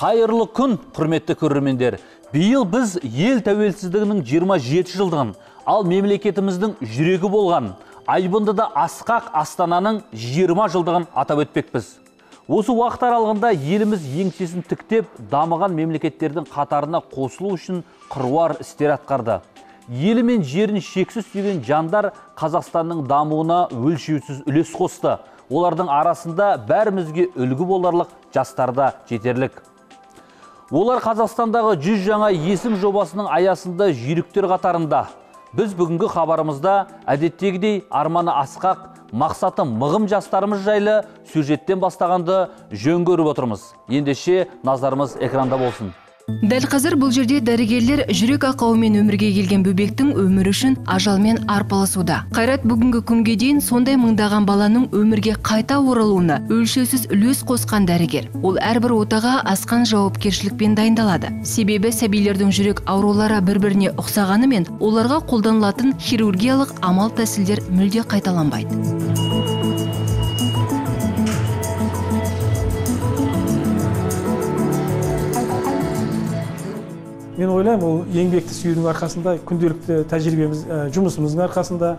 Қайырлы күн, құрметті көрермендер. Биыл біз ел тәуелсіздігінің 27 жылдығын, ал мемлекетіміздің жүрегі болған айбынды да асқақ Астананың 20 жылдығын атап өтпекпіз. Осы уақыт аралығында еліміз еңсесін тіктеп, дамыған мемлекеттердің қатарына қосылу үшін қыруар істер атқарды. Елі мен жерін шексіз сүйген жандар Қазақстанның дамуына өлшеусіз үлес қосты. Олардың арасында бәрімізге үлгі боларлық жастар да жетерлік. Олар Қазақстандағы 100 жаңа есім жобасының аясында жүйріктер қатарында. Біз бүгінгі хабарымызда әдеттегідей арманы асқақ, мақсаты мығым жастарымыз жайлы сюжеттен бастағанды жөн көріп отырмыз. Ендеше назарымыз экранда болсын. Дәл қазір бұл жерде дәрігерлер жүрек ақауымен өмірге келген бөбектің өмірі үшін ажалмен арпалысуда. Қайрат бүгінгі күнге дейін сондай мыңдаған баланың өмірге қайта оралуына өлшеусіз үлес қосқан дәрігер. Ол әрбір отаға асқан жауапкершілікпен дайындалады. Себебі сәбилердің жүрек аурулары бір-біріне ұқсағанымен, оларға қолданылатын хирургиялық амал тәсілдер мүлде қайталанбайды. Мен ойлаймын, ол еңбекті сүюдің арқасында, күнделікті тәжірибеміз, жұмысымыздың арқасында,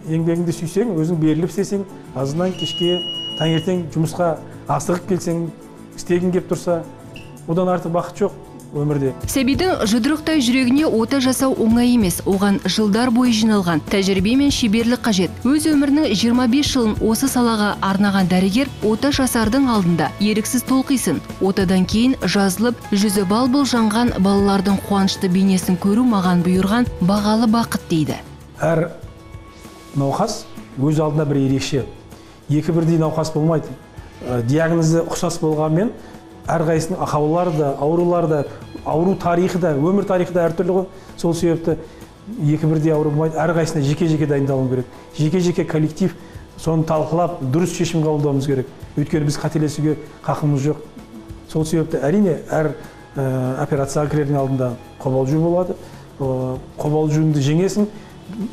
еңбегіңді сүйсең, өзің беріліп істесең, азаннан кешке, таңертең жұмысқа асығып келсең, істегің кеп тұрса, одан артық бақыт жоқ өмірде. Сәбидің жұдырықтай жүрегіне ота жасау оңай емес. Оған жылдар бойы жиналған тәжірибе мен шеберлік қажет. Өз өмірінің 25 жылын осы салаға арнаған дәрігер ота жасардың алдында еріксіз толқисын. Отадан кейін жазылып, жүзі бал-бұл жанған балалардың қуанышты бейнесін көру маған бұйырған бағалы бақыт дейді. Әр науқас өз алдына бір ерекше. Екі бірдей науқас болмайды. Диагнозы ұқсас болғанмен әрқайсысының ақаулары да, аурулары да, ауру тарихы да, өмір тарихы да әртүрлі ғой. Сол себепті екі бірдей ауру болмайды, әрқайсысына жеке-жеке дайындалуым керек. Жеке-жеке коллектив соны талқылап, дұрыс шешім қабылдауымыз керек. Өйткені біз қателесуге хақымыз жоқ. Сол себепті әрине әр операцияға кірердің алдында қобалжу болады. Қобалжуыңды жеңесің,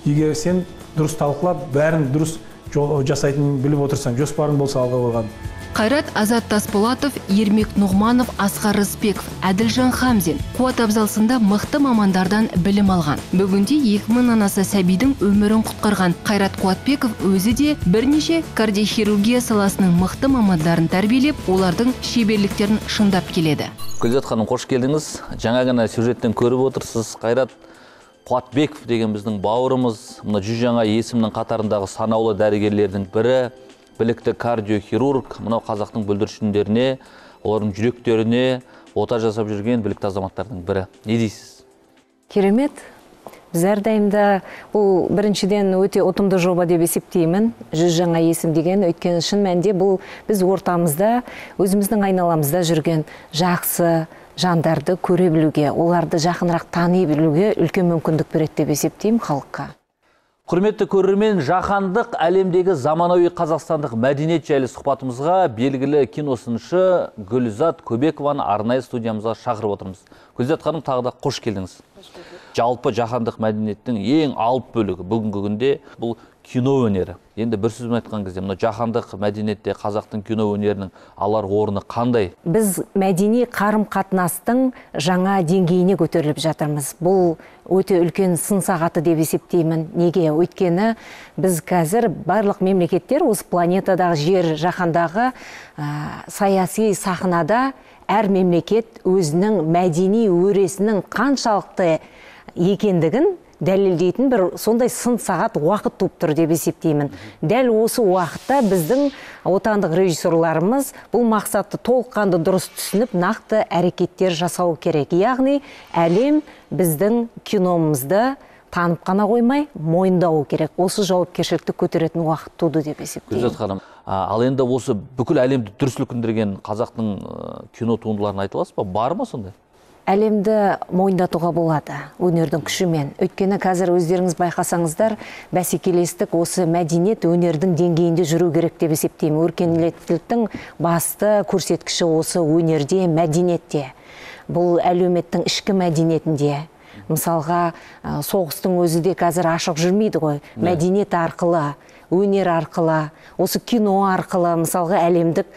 егер сен дұрыс талқылап, бәрін дұрыс жасайтынын біліп отырсаң, жоспарың болса алға қойған. Қайрат Азат Тасболатов, Ермек Нұғманов, Асқар Рысбеков, Әділжан Хамзин, Қуат Абзал сынды мықты мамандардан білім алған. Бүгінде 2000-нан аса сәбидің өмірін құтқарған Қайрат Қуатбеков өзі де бірнеше кардиохирургия саласының мықты мамандарын тәрбиелеп, олардың шеберліктерін шыңдап келеді. Гүлзат ханым, қош келдіңіз. Жаңа ғана сюжеттен көріп отырсыз, Қайрат Қуатбеков деген біздің бауырымыз, мына 100 жаңа есімнің қатарындағы санаулы дәрігерлердің бірі, білікті кардиохирург, мынау қазақтың бүлдіршіндеріне, олардың жүректеріне ота жасап жүрген білікті азаматтардың бірі. Не дейсіз? Керемет. Біз әрдайым да бұл біріншіден өте ұтымды жоба деп есептеймін. 100 жаңа есім деген, өйткені шын мәнінде бұл біз ортамызда, өзіміздің айналамызда жүрген жақсы жандарды көре білуге, оларды жақынырақ тани білуге үлкен мүмкіндік береді деп есептеймін халыққа. Құрметті көрермен, жаһандық әлемдегі заманауи қазақстандық мәдениет жайлы сұхбатымызға белгілі киносыншы Гүлзат Көбекованы арнайы студиямызға шақырып отырмыз. Гүлзат ханым, тағы да қош келдіңіз. Жалпы жаһандық мәдениеттің ең алып бөлігі бүгінгі күнде бұл кино өнері. Енді бір сөзбен айтқан кезде, мына жаһандық мәдениетте қазақтың кино өнерінің алар орны қандай? Біз мәдени қарым-қатынастың жаңа деңгейіне көтеріліп жатырмыз. Бұл өте үлкен сын сағаты деп есептеймін. Неге? Өйткені біз қазір барлық мемлекеттер осы планетадағы, жер жаһандағы саяси сахнада әр мемлекет өзінің мәдени өресінің қаншалықты екендігін дәлелдейтін бір сондай сын сағат уақыт туып тұр деп есептеймін. Дәл осы уақытта біздің отандық режиссерларымыз бұл мақсатты толыққанды дұрыс түсініп, нақты әрекеттер жасау керек. Яғни әлем біздің киномызды танып қана қоймай, мойындауы керек. Осы жауапкершілікті көтеретін уақыт туды деп есептеймін. Гүлзат ханым, ал енді осы бүкіл әлемді дүр сілкіндірген қазақтың кино туындыларын айта аласыз ба? Бар ма сондай? Әлемді мойындатуға болады өнердің күшімен. Өйткені қазір өздеріңіз байқасаңыздар, бәсекелестік осы мәдениет өнердің деңгейінде жүру керек деп есептеймін. Өркениеттіліктің басты көрсеткіші осы өнерде, мәдениетте. Бұл әлеуметтің ішкі мәдениетінде. Мысалға, соғыстың өзі де қазір ашық жүрмейді ғой. Мәдениет арқылы өнер арқылы, осы кино арқылы, мысалға әлемдік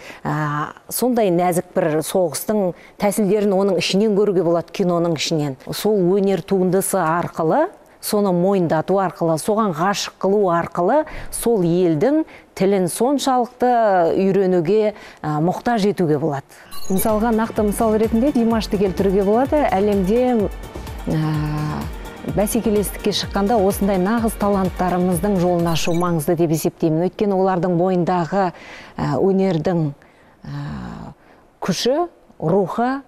сондай нәзік бір соғыстың тәсілдерін оның ішінен көруге болады, киноның ішінен. Сол өнер туындысы арқылы, соны мойындату арқылы, соған ғашық қылу арқылы сол елдің тілін соншалықты үйренуге мұқтаж етуге болады. Мысалға, нақты мысал ретінде Димашты келтіруге болады. Әлемде бәсекелестікке шыққанда осындай нағыз таланттарымыздың жолын ашу маңызды деп есептеймін. Өйткені олардың бойындағы өнердің күші, рухы,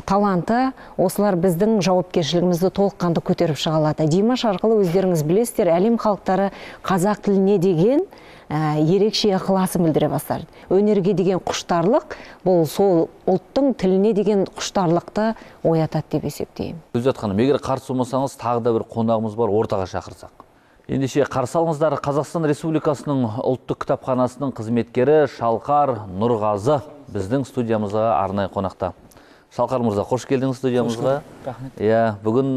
таланты, осылар біздің жауапкершілігімізді толыққанды көтеріп шыға алады. Димаш арқылы өздеріңіз білесіздер, әлем халықтары қазақ тіліне деген ерекше ықыласын білдіре бастады. Өнерге деген құштарлық, бұл сол ұлттың тіліне деген құштарлықты оятады деп есептеймін. Гүлзат ханым, егер қарсы болмасаңыз, тағы да бір қонағымыз бар, ортаға шақырсақ. Ендеше қарсы алыңыздар, Қазақстан Республикасының ұлттық кітапханасының қызметкері Шалқар Нұрғазы біздің студиямызға арнайы қонақта. Шалқар мырза, қош келдіңіз студиямызға. Рахмет. Иә, бүгін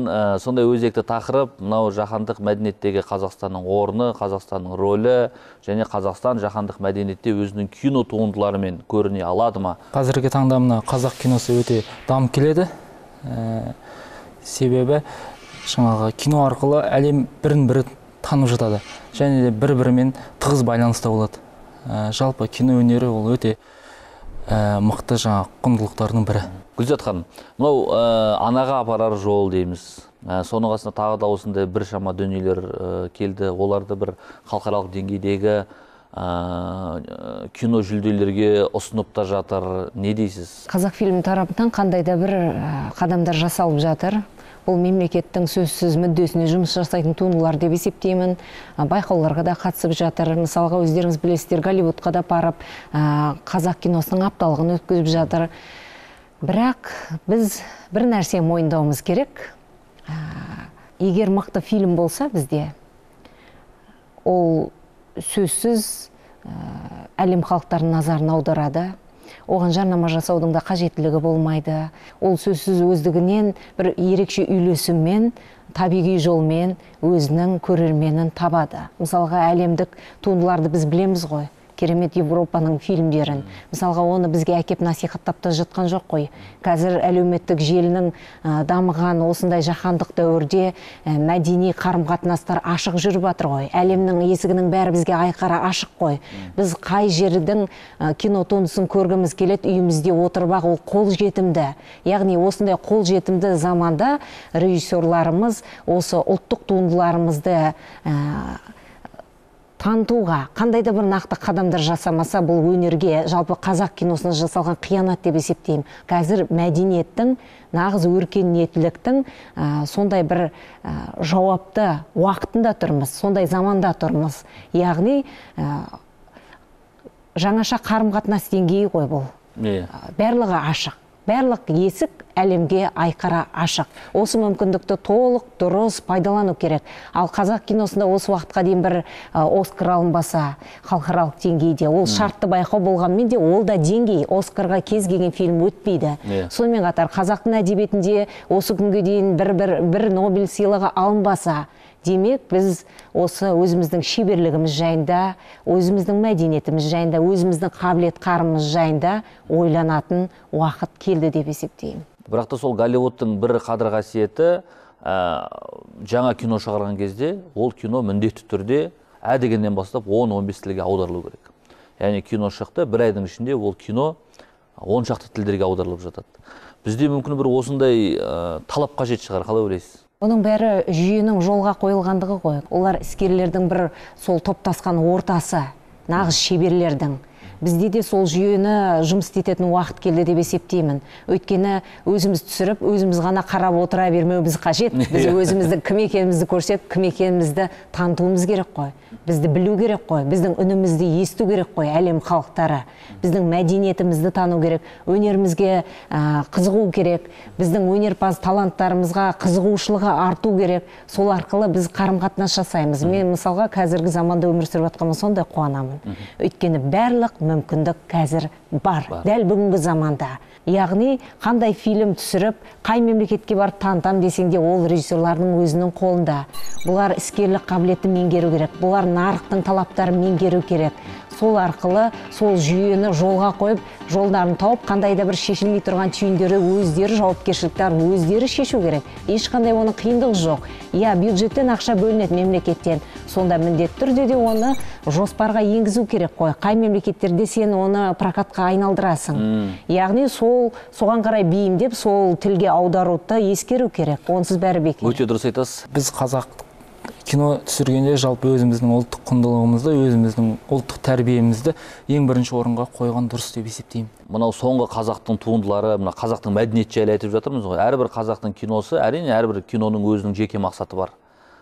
сондай өзекті тақырып, мынау жаһандық мәдениеттегі Қазақстанның орны, Қазақстанның рөлі және Қазақстан жаһандық мәдениетте өзінің кино туындыларымен көріне алады ма? Қазіргі таңда мына қазақ киносы өте дамып келеді. Себебі жаңағы кино арқылы әлем бірін-бірі танып жатады және де бір-бірімен тығыз байланыста болады. Жалпы кино өнері ол өте мықты жаңа құндылықтардың бірі. Гүлзат ханым, мынау анаға апарар жол дейміз. Соның қасында тағы да осындай біршама дүниелер келді. Оларды бір халықаралық деңгейдегі кино жүлделерге ұсынып та жатыр. Не дейсіз? Қазақфильм тарапынан қандай да бір қадамдар жасалып жатыр. Бұл мемлекеттің сөзсіз мүддесіне жұмыс жасайтын туындылар деп есептеймін. Байқауларға да қатысып жатыр. Мысалға, өздеріңіз білесіздер, Голливудқа да барып, қазақ киносының апталығын өткізіп жатыр. Бірақ біз бір нәрсе мойындауымыз керек. Егер мықты фильм болса бізде, ол сөзсіз әлем халықтарының назарын аударады. Оған жарнама жасаудың да қажеттілігі болмайды. Ол сөзсіз өздігінен бір ерекше үйлесіммен, табиғи жолмен өзінің көрерменін табады. Мысалға, әлемдік туындыларды біз білеміз ғой. Керемет Европаның фильмдерін. Мысалға, оны бізге әкеп насихаттап та жатқан жоқ қой. Қазір әлеуметтік желінің дамыған осындай жаһандық дәуірде мәдени қарым-қатынастар ашық жүріп жатыр ғой. Әлемнің есігінің бәрі бізге айқара ашық қой. Біз қай жердің кино туындысын көргіміз келеді, үйімізде отырып ақ ол қол жетімді. Яғни осындай қол жетімді заманда режиссерларымыз осы ұлттық туындыларымызды танытуға қандай да бір нақты қадамдар жасамаса, бұл өнерге, жалпы қазақ киносына жасалған қиянат деп есептеймін. Қазір мәдениеттің, нағыз өркениеттіліктің сондай бір жауапты уақытында тұрмыз, сондай заманда тұрмыз. Яғни жаңаша қарым-қатынас деңгейі ғой бұл. Барлығы ашық. Барлық есік әлемге айқара ашық. Осы мүмкіндікті толық дұрыс пайдалану керек. Ал қазақ киносында осы уақытқа дейін бір Оскар алынбаса, халықаралық деңгейде, ол шартты байқау болғанмен де, ол да деңгей. Оскарға кез келген фильм өтпейді. Сонымен қатар қазақтың әдебиетінде осы күнге дейін бір Нобель сыйлығы алынбаса, демек біз осы өзіміздің шеберлігіміз жайында, өзіміздің мәдениетіміз жайында, өзіміздің қабілет қарымыз жайында ойланатын уақыт келді деп есептеймін. Бірақ та сол Голливудтың бір қадір қасиеті, жаңа кино шығарған кезде ол кино міндетті түрде ә дегеннен бастап 10-15 тілге аударылу керек. Яғни кино шықты, бір айдың ішінде ол кино 10 шақты тілдерге аударылып жатады. Бізде мүмкін бір осындай талап қажет шығар, қалай ойлайсыз? Оның бәрі жүйенің жолға қойылғандығы ғой. Олар іскерлердің бір сол топтасқан ортасы, нағыз шеберлердің. Бізде де сол жүйені жұмыс істететін уақыт келді деп есептеймін. Өйткені өзіміз түсіріп, өзіміз ғана қарап отыра бермеуіміз қажет. Біз өзіміздің кім екенімізді көрсетіп, кім екенімізді танытуымыз керек қой. Бізді білу керек қой, біздің үнімізді есту керек қой, әлем халықтары. Біздің мәдениетімізді тану керек, өнерімізге қызығу керек, біздің өнерпаз таланттарымызға қызығушылығы арту керек. Сол арқылы біз қарым-қатынас жасаймыз. Мен мысалға қазіргі заманда өмір сүріп жатқаныма сондай қуанамын. Өйткені барлық мүмкіндік қазір бар. Дәл бүгінгі заманда. Яғни қандай фильм түсіріп, қай мемлекетке барып танытам десең де, ол режиссерлардың өзінің қолында. Бұлар іскерлік қабілетті меңгеру керек, бұлар нарықтың талаптарын меңгеру керек. Сол арқылы сол жүйені жолға қойып, жолдарын тауып, қандай да бір шешілмей тұрған түйіндері өздері, жауапкершіліктер өздері шешу керек. Ешқандай оның қиындығы жоқ. Иә, бюджеттен ақша бөлінеді мемлекеттен. Сонда міндетті түрде де оны жоспарға енгізу керек қой. Қай мемлекеттерде сен оны прокатқа айналдырасың? Яғни сол соған қарай бейімдеп, сол тілге аударуды ескеру керек. Онсыз бәрі бекер. Өте дұрыс айтасыз. Біз қазақ кино түсіргенде жалпы өзіміздің ұлттық құндылығымызды, өзіміздің ұлттық тәрбиемізді ең бірінші орынға қойған дұрыс деп есептеймін. Мынау соңғы қазақтың туындылары, мына қазақтың мәдениеті жайлы айтып жатырмыз ғой. Әрбір қазақтың киносы, әрине әрбір киноның өзінің жеке мақсаты бар.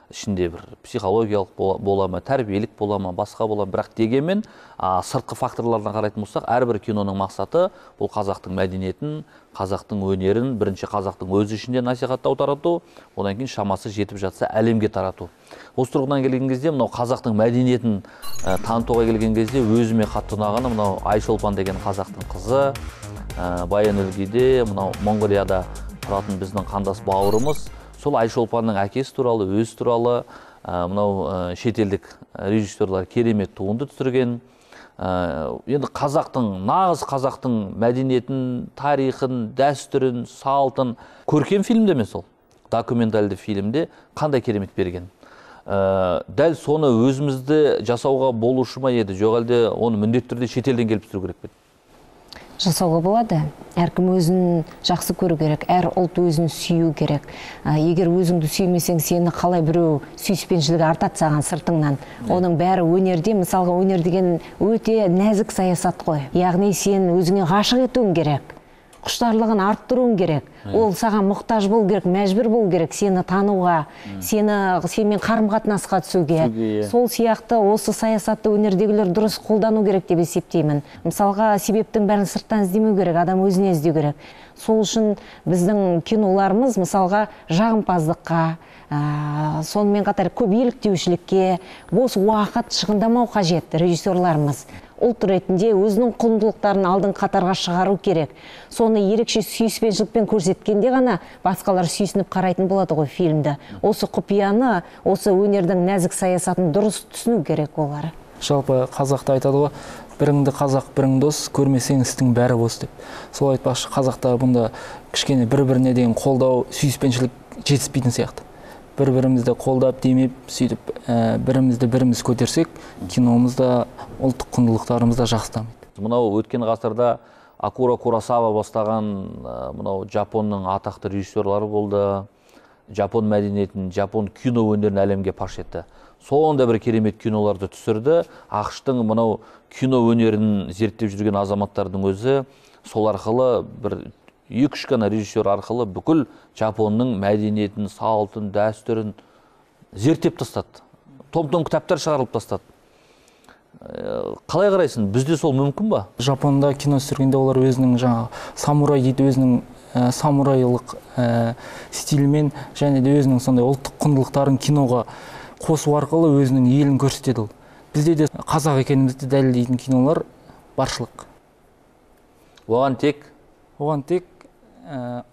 Ішінде бір психологиялық бола ма, тәрбиелік бола ма, басқа бола ма, бірақ дегенмен сыртқы факторлардан қарайтын болсақ, әрбір киноның мақсаты бұл қазақтың мәдениетін, қазақтың өнерін, бірінші қазақтың өз ішінде насихаттау, тарату, одан кейін шамасы жетіп жатса әлемге тарату. Осы тұрғыдан келген кезде мынау қазақтың мәдениетін танытуға келген кезде өзіме қатты ұнағаны мынау Айшолпан деген қазақтың қызы, Баян Өлгейде, мынау Моңғолияда тұратын біздің қандас бауырымыз. Сол Айшолпанның әкесі туралы, өз туралы мынау шетелдік режиссерлар керемет туынды түсірген. Енді қазақтың, нағыз қазақтың мәдениетін, тарихын, дәстүрін, салтын көркем фильмде емес ол, документальды фильмде қандай керемет берген. Дәл соны өзімізді жасауға болушы ма еді, жоқ әлде оны міндетті түрде шетелден келіп түсіру керек пе? Жасауға болады. Әркім өзін жақсы көру керек, әр ұлт өзін сүю керек. Егер өзіңді сүймесең, сені қалай біреу сүйіспеншілігі артады саған сыртыңнан. Оның бәрі өнерде, мысалға өнер деген өте нәзік саясат қой. Яғни сен өзіңе ғашық етуің керек, құштарлығын арттыруың керек. Ол саған мұқтаж болу керек, мәжбүр болу керек сені тануға, сенімен қарым-қатынасқа түсуге. Сол сияқты осы саясатты өнердегілер дұрыс қолдану керек деп есептеймін. Мысалға себептің бәрін сырттан іздемеу керек, адам өзіне іздеу керек. Сол үшін біздің киноларымыз мысалға жағымпаздыққа, сонымен қатар көп еліктеушілікке, бос уақыт шығындамау қажет режиссерларымыз. Ұлт ретінде өзінің құндылықтарын алдын қатарға шығару керек. Соны ерекше сүйіспеншілікпен көрсеткенде ғана басқалар сүйсініп қарайтын болады ғой фильмді. Осы құпияны, осы өнердің нәзік саясатын дұрыс түсіну керек олар. Жалпы қазақта айтады ғой, біріңді қазақ, бірің дос, көрмесең істің бәрі бос деп. Сол айтпақшы, қазақта бұнда кішкене бір-біріне деген қолдау, сүйіспеншілік жетіспейтін сияқты. Бір-бірімізді қолдап, демеп, сөйтіп бірімізді біріміз көтерсек, киномыз да, ұлттық құндылықтарымыз да жақсы дамиды. Мынау өткен ғасырда Акура Куросава бастаған мынау Жапонның атақты режиссерлары болды. Жапон мәдениетін, жапон кино өнерін әлемге паш етті. Сонда бір керемет киноларды түсірді. АҚШ-тың мынау кино өнерін зерттеп жүрген азаматтардың өзі сол арқылы бір екі-үш ғана режиссер арқылы бүкіл Жапонның мәдениетін, салтын, дәстүрін зерттеп тастады. Том-том кітаптар шығарылып тастады. Қалай қарайсың, бізде сол мүмкін ба? Жапонда кино түсіргенде олар өзінің жаңағы самурай дейді, өзінің самурайлық стилімен және де өзінің сондай ұлттық құндылықтарын киноға қосу арқылы өзінің елін көрсетеді ол. Бізде де қазақ екенімізді дәлелдейтін кинолар баршылық. Оған тек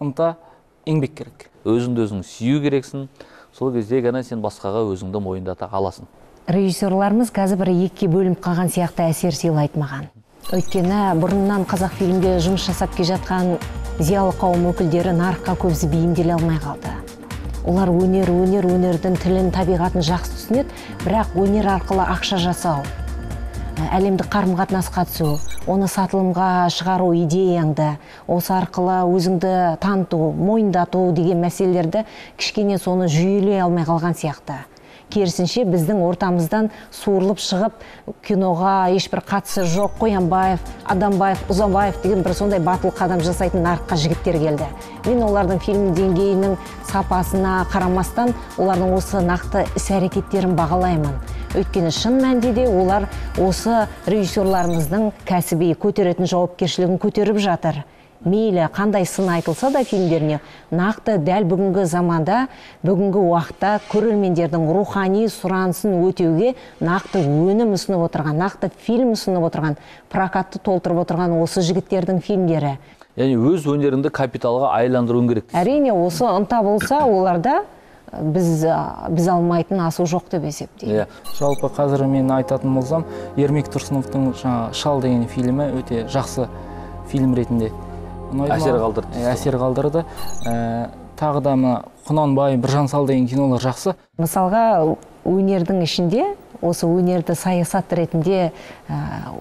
ынта, еңбек керек. Өзіңді өзің сүю керексің, сол кезде ғана сен басқаға өзіңді мойындата аласың. Режиссерларымыз қазір бір екіге бөлініп қалған сияқты әсер сыйлайды маған. Өйткені бұрыннан қазақ фильмде жұмыс жасап келе жатқан зиялы қауым өкілдері нарыққа көбісі бейімделе алмай қалды. Олар өнер, өнер, өнердің тілін, табиғатын жақсы түсінеді, бірақ өнер арқылы ақша жасау, әлемдік қарым-қатынасқа түсу, оны сатылымға шығару идеяңды, осы арқылы өзіңді таныту, мойындату деген мәселелерді кішкене соны жүйелей алмай қалған сияқты. Керісінше біздің ортамыздан суырылып шығып, киноға ешбір қатысы жоқ Қоянбаев, Адамбаев, Ұзабаев деген бір сондай батыл қадам жасайтын нарыққа жігіттер келді. Мен олардың фильм деңгейінің сапасына қарамастан, олардың осы нақты іс-әрекеттерін бағалаймын. Өйткені шын мәнінде де олар осы режиссерларымыздың кәсіби көтеретін жауапкершілігін көтеріп жатыр. Мейлі қандай сын айтылса да фильмдеріне, нақты дәл бүгінгі заманда, бүгінгі уақытта көрермендердің рухани сұранысын өтеуге нақты өнім ұсынып отырған, нақты фильм ұсынып отырған, прокатты толтырып отырған осы жігіттердің фильмдері. Яғни өз өнеріңді капиталға айландыруың керек. Әрине, осы ынта болса, оларда біз алмайтын асу жоқ деп есептеймін. Жалпы қазір мен айтатын болсам, Ермек Тұрсыновтың жаңа Шал деген фильмі өте жақсы фильм ретінде әсер қалдырды. Әсер қалдырды. Тағы да мына Құнанбай, Біржан сал деген кинолар жақсы. Мысалға, өнердің ішінде осы өнерді саясат ретінде,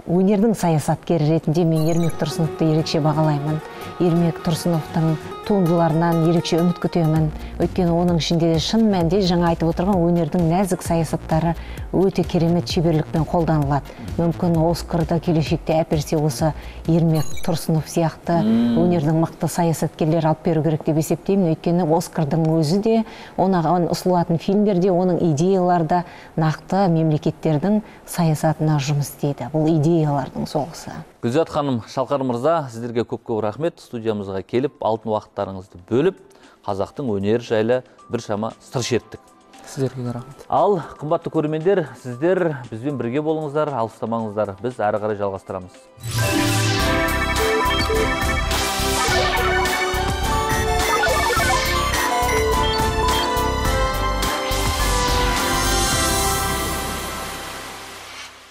өнердің саясаткері ретінде мен Ермек Тұрсыновты ерекше бағалаймын. Ермек Тұрсыновтың туындыларынан ерекше үміт күтемін. Өйткені оның ішінде шын мәнінде жаңа айтып отырған өнердің нәзік саясаттары өте керемет шеберлікпен қолданылады. Мүмкін Оскарды келешекте әперсе осы Ермек Тұрсынов сияқты өнердің мықты саясаткерлері алып беру керек деп есептеймін. Өйткені Оскардың өзі де, оған ұсынылатын фильмдерде, оның идеялары да нақты мемлекеттердің саясатына жұмыс істейді. Бұл идеялардың соғысы. Гүлзат ханым, Шалқар мырза, сіздерге көп-көп рахмет. Студиямызға келіп, алтын уақыттарыңызды бөліп, қазақтың өнері жайлы біршама сыр шерттік. Сіздерге де рахмет. Ал, қымбатты көрермендер, сіздер бізбен бірге болыңыздар, алыстамаңыздар. Біз әрі қарай жалғастырамыз.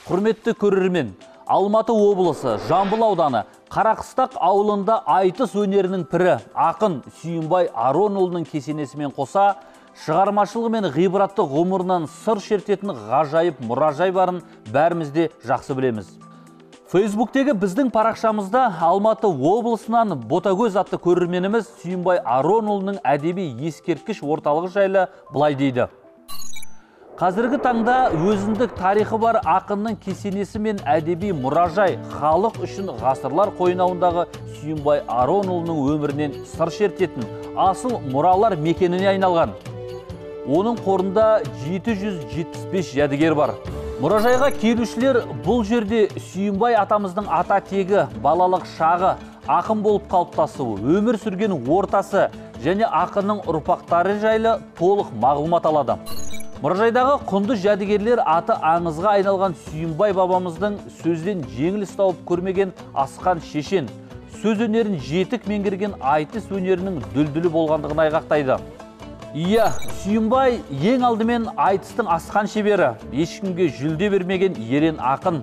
Құрметті көрермен, Алматы облысы, Жамбыл ауданы, Қарақыстақ ауылында айтыс өнерінің пірі, ақын Сүйінбай Аронұлының кесенесімен қоса, шығармашылығы мен ғибратты ғұмырынан сыр шертетін ғажайып мұражай барын бәріміз де жақсы білеміз. Фейсбуктегі біздің парақшамызда Алматы облысынан Ботагөз атты көрерменіміз Сүйінбай Аронұлының әдеби ескерткіш орталығы жайлы былай дейді. Қазіргі таңда өзіндік тарихы бар ақынның кесенесі мен әдеби мұражай халық үшін ғасырлар қойнауындағы Сүйінбай Аронұлының өмірінен сыр шертетін асыл мұралар мекеніне айналған. Оның қорында 775 жәдігер бар. Мұражайға келушілер бұл жерде Сүйінбай атамыздың ата тегі, балалық шағы, ақын болып қалыптасуы, өмір сүрген ортасы және ақынның ұрпақтары жайлы толық мағлұмат алады. Мұражайдағы құнды жәдігерлер аты аңызға айналған Сүйінбай бабамыздың сөзден жеңіліс тауып көрмеген асқан шешен, сөз өнерін жетік меңгерген айтыс өнерінің дүлдүлі болғандығын айғақтайды. Иә, Сүйінбай ең алдымен айтыстың асқан шебері, ешкімге жүлде бермеген ерен ақын.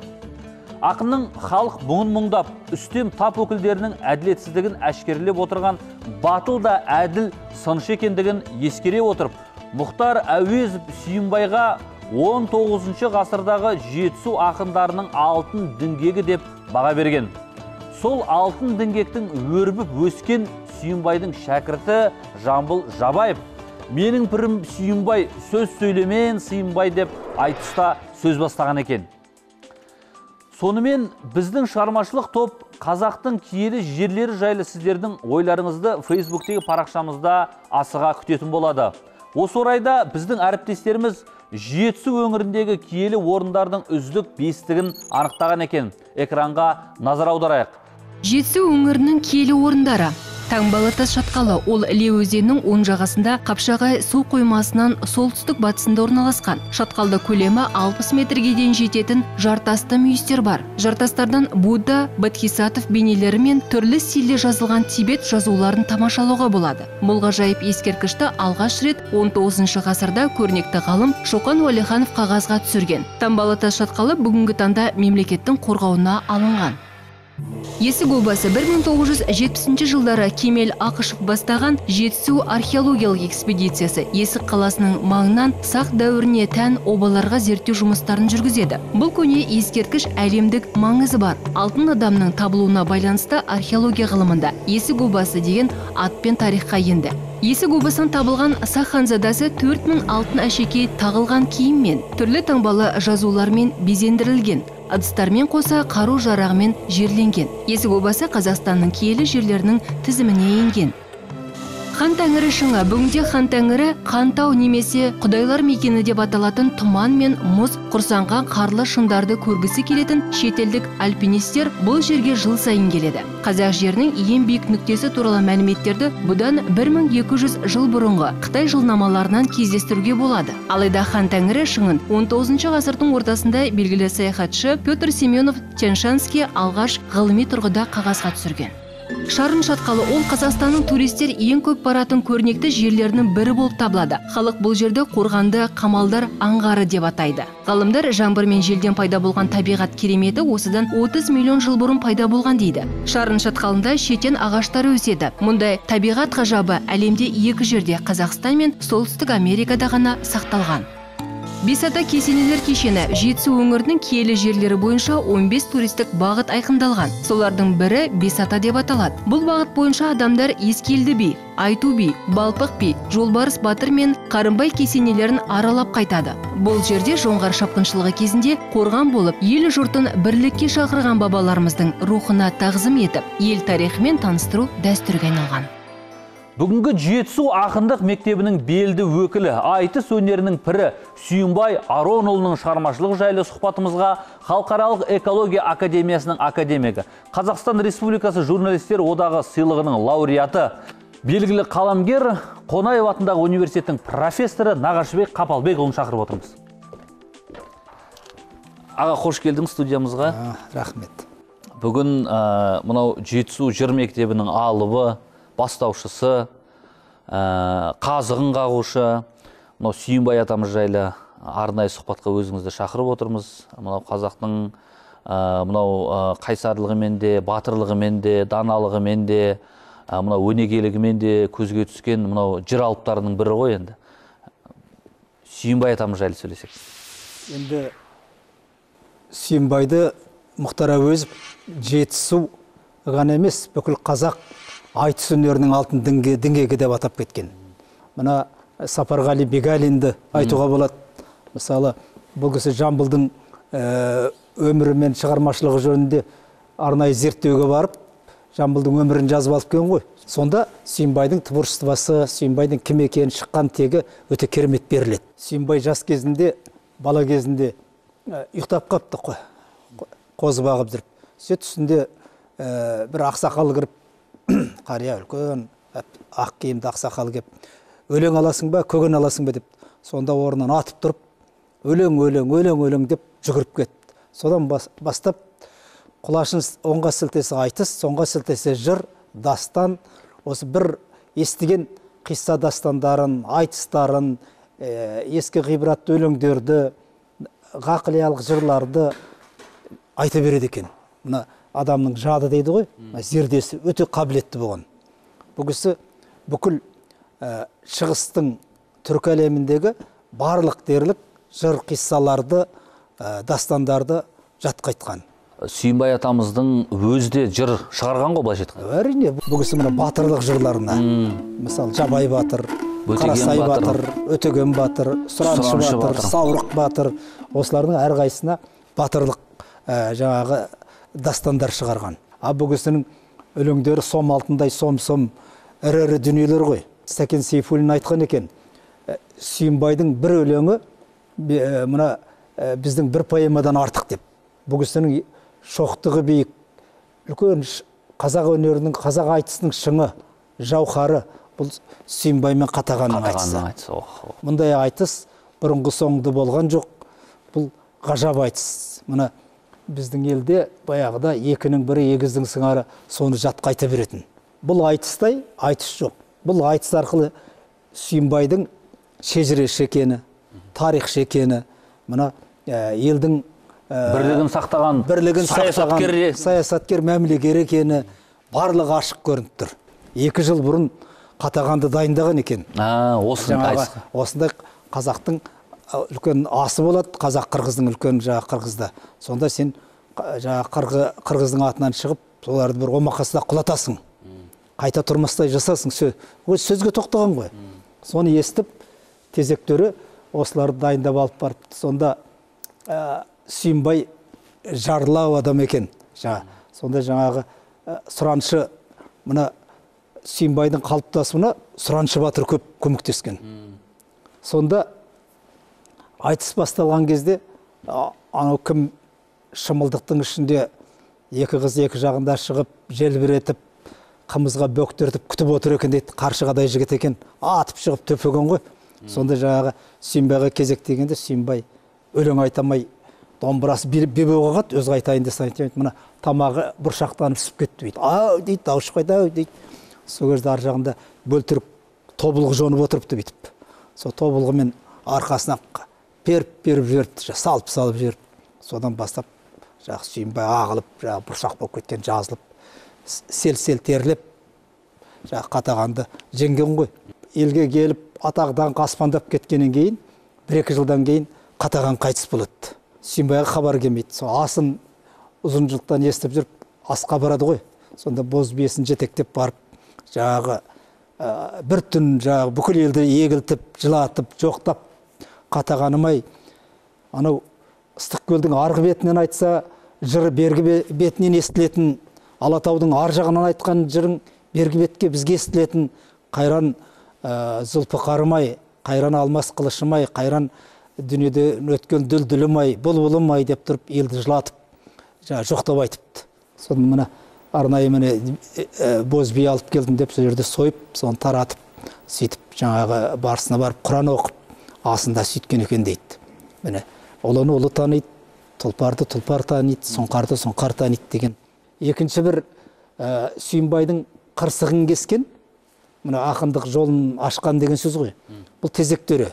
Ақынның халық мұңын мұңдап, үстем тап өкілдерінің әділетсіздігін әшкерелеп отырған батыл да әділ сыншы екендігін ескере отырып, Мұхтар Әуезов Сүйінбайға 19 ғасырдағы Жетісу ақындарының алтын діңгегі деп баға берген. Сол алтын діңгектің өрбіп өскен Сүйінбайдың шәкірті Жамбыл Жабаев «Менің пірім Сүйінбай, сөз сөйлемен сыйынбай» деп айтыста сөз бастаған екен. Сонымен біздің шығармашылық топ қазақтың киелі жерлері жайлы сіздердің ойларыңызды Фейсбуктегі парақшамызда асыға күтетін болады. Осы орайда біздің әріптестеріміз Жетісу өңіріндегі киелі орындардың үздік бестігін анықтаған екен. Экранға назар аударайық. Жетісу өңірінің киелі орындары. Таңбалы тас шатқалы, ол Іле өзенінің оң жағасында Қапшағай су қоймасынан солтүстік батысында орналасқан. Шатқалда көлемі 60 метрге дейін жететін жартасты мүйістер бар. Жартастардан Будда, Бодхисаттв бейнелері мен түрлі стильде жазылған Тибет жазуларын тамашалауға болады. Бұл ғажайып ескерткішті алғаш рет 19 ғасырда көрнекті ғалым Шоқан Уәлиханов қағазға түсірген. Таңбалы тас шатқалы бүгінгі таңда мемлекеттің қорғауына алынған. Есік обасы 1970 жылдары Кемел Ақышев бастаған Жетісу археологиялық экспедициясы Есік қаласының маңынан сақ дәуіріне тән обаларға зерттеу жұмыстарын жүргізеді. Бұл көне ескерткіш әлемдік маңызы бар. Алтын адамның табылуына байланысты археология ғылымында Есік обасы деген атпен тарихқа енді. Есік обасынан табылған сақ ханзадасы 4000 алтын әшекей тағылған киіммен, түрлі таңбалы жазулармен безендірілген, ыдыстармен қоса қару-жарағымен жерленген. Есік обасы Қазақстанның киелі жерлерінің тізіміне енген. Хан Тәңірі шыңы. Бүгінде Хан Тәңірі Қантау немесе Құдайлар мекені деп аталатын тұман мен мұз құрсанған қарлы шыңдарды көргісі келетін шетелдік альпинистер бұл жерге жыл сайын келеді. Қазақ жерінің ең биік нүктесі туралы мәліметтерді бұдан 1200 жыл бұрынғы Қытай жылнамаларынан кездестіруге болады. Алайда Хан Тәңірі шыңын 19 ғасырдың ортасында белгілі саяхатшы Петр Семенов Тянь-Шанский алғаш ғылыми тұрғыда қағазға түсірген. Шарын шатқалы ол Қазақстанның туристер ең көп баратын көрнекті жерлерінің бірі болып табылады. Халық бұл жерді қорғанды қамалдар аңғары деп атайды. Ғалымдар жаңбыр мен желден пайда болған табиғат кереметі осыдан 30 миллион жыл бұрын пайда болған дейді. Шарын шатқалында шетен ағаштары өседі. Мұндай табиғат ғажабы әлемде екі жерде, Қазақстан мен Солтүстік Америкада ғана сақталған. Бесата кесенелер кешені Жетісу өңірінің киелі жерлері бойынша 15 туристік бағыт айқындалған. Солардың бірі Бесата деп аталады. Бұл бағыт бойынша адамдар Ескелді би, Айту би, Балпық би, Жолбарыс батыр мен Қарымбай кесенелерін аралап қайтады. Бұл жерде жоңғар шапқыншылығы кезінде қорған болып, ел жұртын бірлікке шақырған бабаларымыздың рухына тағзым етіп, ел тарихымен таныстыру дәстүрге айналған. Бүгінгі Жетісу ақындық мектебінің белді өкілі, айтыс өнерінің пірі Сүйінбай Аронұлының шығармашылығы жайлы сұхбатымызға Халықаралық экология академиясының академигі, Қазақстан Республикасы журналистер одағы сыйлығының лауреаты, белгілі қаламгер, Қонаев атындағы университеттің профессоры Нағашыбек Қапалбекұлын шақырып отырмыз. Аға, қош келдіңіз студиямызға. Рахмет. Бүгін мынау Жетісу жыр мектебінің алыбы, бастаушысы, қазығын қағушы, мынау Сүйінбай атамыз жайлы арнайы сұхбатқа өзіңізді шақырып отырмыз. Мынау қазақтың мынау қайсарлығымен де, батырлығымен де, даналығымен де, мынау өнегелігімен де көзге түскен мынау жыр алыптарының бірі ғой енді. Сүйінбай атамыз жайлы сөйлесек. Енді Сүйінбайды Мұхтар Әуезов Жетісу ғана емес, бүкіл қазақ айтыс өнерінің алтын діңгегі деп атап кеткен. Мына Сапарғали Бегалинді айтуға болады. Мысалы, бұл кісі Жамбылдың өмірі мен шығармашылығы жөнінде арнайы зерттеуге барып, Жамбылдың өмірін жазып алып келген ғой. Сонда Сүйінбайдың творчествосы, Сүйінбайдың кім екені, шыққан тегі өте керемет беріледі. Сүйінбай жас кезінде, бала кезінде ұйықтап қапты қой, қозы бағып жүріп. Сөйтіп түсінде бір ақсақал кіріп, қария үлкен ақ киімді ақсақал кеп, өлең аласың ба, көген аласың ба деп, сонда орнынан атып тұрып, өлең, өлең, өлең, өлең деп жүгіріп кетті. Содан бастап құлашын оңға сілтесе айтыс, соңға сілтесе жыр, дастан, осы бір естіген қисса дастандарын, айтыстарын, ескі ғибратты өлеңдерді, ғақлиялық жырларды айта береді екен. Мына адамның жады дейді ғой, зердесі өте қабілетті болған. Бұл кісі бүкіл шығыстың түркі әлеміндегі барлық дерлік жыр қиссаларды, дастандарды жатқа айтқан. Сүйінбай атамыздың өзі де жыр шығарған ғой, былайша айтқанда. Әрине, бұл кісі мына батырлық жырларына, мысалы Жабай батыр, Қарасай батыр, Өтеген батыр, Сұраншы батыр, Саурық батыр, осылардың әрқайсысына батырлық жаңағы дастандар шығарған. А бұл кісінің өлеңдері сом алтындай сом-сом ірі-ірі дүниелер ғой. Сәкен Сейфуллин айтқан екен, Сүйінбайдың бір өлеңі мына біздің бір поэмадан артық деп. Бұл кісінің шоқтығы биік, үлкен қазақ өнерінің, қазақ айтысының шыңы, жауһары бұл Сүйінбай мен Қатағанның айтысы. Мұндай айтыс бұрынғы соңды болған жоқ. Бұл ғажап айтыс. Мына біздің елде баяғыда екінің бірі егіздің сыңары соны жатқа айта беретін. Бұл айтыстай айтыс жоқ. Бұл айтыс арқылы Сүйінбайдың шежіреші екені, тарихшы екені, мына елдің бірлігін сақтаған, саясаткер, мәмілегер екені барлығы ашық көрініп тұр. 2 жыл бұрын Қатағанды дайындаған екен. Осындай қазақтың үлкен асы болады, қазақ қырғыздың үлкен жаңағы қырғызда. Сонда сен жаңағы қырғыздың атынан шығып, соларды бір омақасына құлатасың. Қайта тұрмастай жасасың. Сөзге тоқтаған ғой. Соны естіп, тезектері осыларды дайындап алып барыпты. Сонда Сүйінбай жарлау адам екен. Сонда жаңағы сұраншы мына Сүйінбайдың қалыптасуына Сұраншы батыр көп көмектескен. Сонда айтыс басталған кезде анау кім шымылдықтың ішінде екі қыз екі жағында шығып желбіретіп қымызға бөктіртіп күтіп отыр екен дейді. Қаршығадай жігіт екен, атып шығып төпеген ғой. Сонда жаңағы Сүйінбайға кезек дегенде Сүйінбай өлең айта алмай домбырасы бебеу қағады, өзі айтайын десе айтайын, мына тамағы бұршақтанып ісіп кетті дейді. Ау дейді, дауыс шықпайды ау дейді. Сол кезде ар жағында бөлтірік тобылғы жонып отырыпты бүйтіп. Сол тобылғымен арқасына періп-періп жіберіпті, салып-салып жіберіп. Содан бастап жаңағы Сүйінбай ағылып, жаңағы бұршақ болып кеткен, жазылып, сел-сел терлеп, жаңағы Қатағанды жеңген ғой. Елге келіп, атағы даңқы аспандап кеткеннен кейін, 1-2 жылдан кейін Қатаған қайтыс болады. Сүйінбайға хабар келмейді. Сол асын ұзын жұрттан естіп жүріп, асқа барады ғой. Сонда боз биесін жетектеп барып, жаңағы бір түн жаңағы бүкіл елді егілтіп, жылатып, жоқтап, Қатағаным-ай, анау Ыстықкөлдің арғы бетінен айтса, жыры бергі бетінен естілетін, Алатаудың ар жағынан айтқан жырың бергі бетке бізге естілетін, қайран Зұлпықарым-ай, қайран алмас қылышым-ай, қайран дүниеде өткен дүлдүлім-ай, бұлбұлым-ай деп тұрып елді жылатып, жоқтап айтыпты. Соны мына арнайы міне боз бие алып келдім деп сол жерде сойып, соны таратып, сөйтіп жаңағы барысына барып Құран оқып, асында сөйткен екен дейді. Міне ұлыны ұлы таниды, тұлпарды тұлпар таниды, сұңқарды сұңқар таниды деген. Екінші бір Сүйінбайдың қырсығын кескен, мына ақындық жолын ашқан деген сөз ғой. Бұл Тезек төре.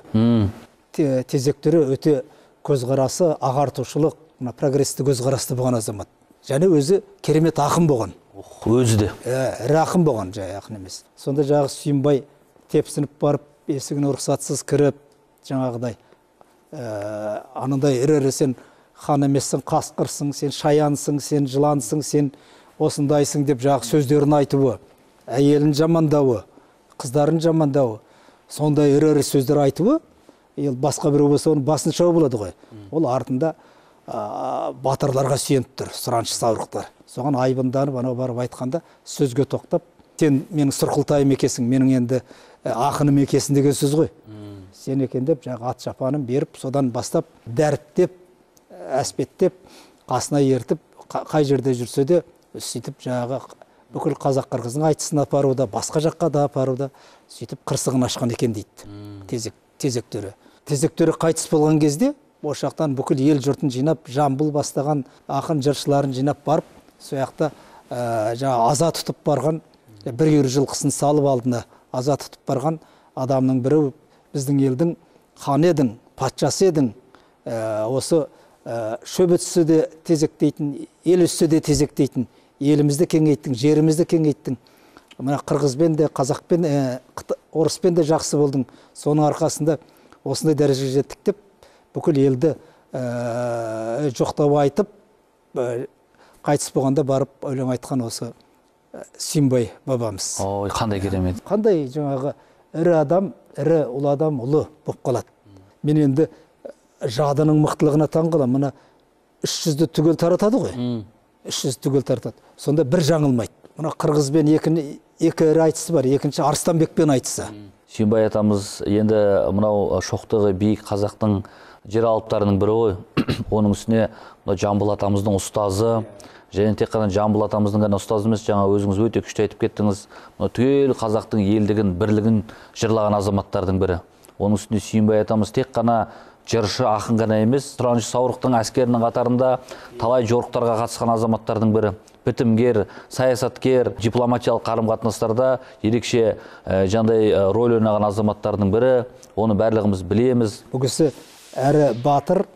Тезек төре өте көзқарасы ағартушылық, мына прогрессті көзқарасты болған азамат. Және өзі керемет ақын болған. Өзі де. Ірі ақын болған, жай ақын емес. Сонда жаңағы Сүйінбай тепсініп барып, есігіне рұқсатсыз кіріп, жаңағыдай анандай ірі-ірі сен хан емессің, қасқырсың, сен шаянсың, сен жылансың, сен осындайсың деп жаңағы сөздерін айтуы, әйелін жамандауы, қыздарын жамандауы, сондай ірі-ірі сөздер айтуы, ел басқа біреу болса оның басын шауып болады ғой. Ол артында батырларға сүйеніп тұр, сұраншы саурықтар. Соған айбынданып, анау барып айтқанда сөзге тоқтап, сен менің сұрқылтайым екесің, менің енді ақыным екесің деген сөз ғой. Сен екен деп жаңағы ат шапанын беріп, содан бастап дәріптеп, әспеттеп, қасына ертіп, қай жерде жүрсе де сөйтіп жаңағы бүкіл қазақ қырғыздың айтысын апаруда, басқа жаққа да апаруда, сөйтіп қырсығын ашқан екен дейді Тезек төре. Тезек төре қайтыс болған кезде осы жақтан бүкіл ел жұртын жинап, Жамбыл бастаған ақын жыршыларын жинап барып, сол жақта жаңағы аза тұтып барған, бір үйір жылқысын салып алдына аза тұтып барған адамның бірі біздің елдің ханы едің, патшасы едің, осы шөп өтсе де тезектейтін, ел өссе де тезектейтін, елімізді кеңейттің, жерімізді кеңейттің. Мына қырғызбен де, қазақпен, орыспен де жақсы болдың. Соның арқасында осындай дәрежеге жеттік деп бүкіл елді жоқтау айтып, қайтыс болғанда барып өлең айтқан осы Сүйінбай бабамыз. Ой, қандай керемет. Қандай жаңағы ірі адам, ірі ұлы адам ұлы болып қалады. Мен енді жадының мықтылығына таң қаламын. Мына 300-ді түгел таратады ғой. 300 түгел таратады. Сонда бір жаңылмайды. Мына қырғызбен екі ірі айтысы бар, екінші Арыстанбекпен айтысы. Сүйінбай атамыз енді мынау шоқтығы биік қазақтың жер алыптарының бірі ғой. Оның үстіне мына Жамбыл атамыздың ұстазы, және тек қана Жамбыл атамыздың ғана ұстазы емес, жаңа өзіңіз өте күшті айтып кеттіңіз, мына түгел қазақтың елдігін, бірлігін жырлаған азаматтардың бірі. Оның үстіне Сүйінбай атамыз тек қана жыршы ақын ғана емес, Сұраншы Саурықтың әскерінің қатарында талай жорықтарға қатысқан азаматтардың бірі. Бітімгер, саясаткер, дипломатиялық қарым-қатынастарда ерекше жаңдай рөл ойнаған азаматтардың бірі. Оны барлығымыз білеміз. Бұл кісі әрі батыр,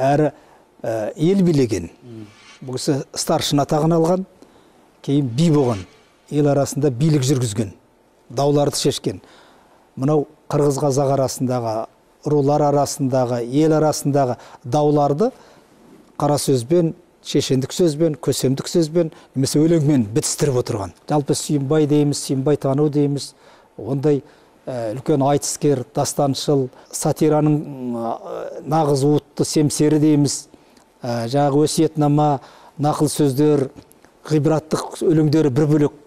әрі ел билеген. Бұл кісі старшын атағын алған, кейін би болған, ел арасында билік жүргізген, дауларды шешкен. Мынау қырғыз қазақ арасындағы, рулар арасындағы, ел арасындағы дауларды қара сөзбен, шешендік сөзбен, көсемдік сөзбен, немесе өлеңмен бітістіріп отырған. Жалпы Сүйінбай дейміз, Сүйінбай тану дейміз, ондай үлкен айтыскер, дастаншыл, сатираның нағыз уытты семсері дейміз. Жаңағы өсиетнама, нақыл сөздер, ғибраттық өлеңдері бір бөлек.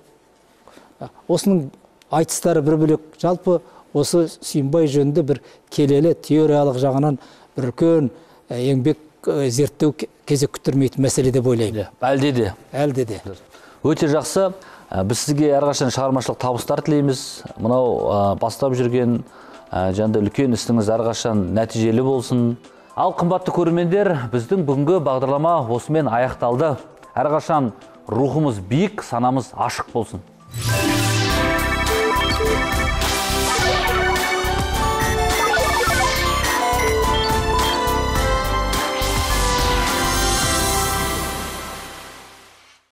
Осының айтыстары бір бөлек. Жалпы осы Сүйінбай жөнінде бір келелі теориялық жағынан бір үлкен еңбек, зерттеу кезек күттірмейтін мәселе деп ойлаймын. Әлде де. Әлде де. Өте жақсы. Біз сізге әрқашан шығармашылық табыстар тілейміз. Мынау бастап жүрген жанды үлкен ісіңіз әрқашан нәтижелі болсын. Ал қымбатты көрермендер, біздің бүгінгі бағдарлама осымен аяқталды. Әрқашан рухымыз биік, санамыз ашық болсын.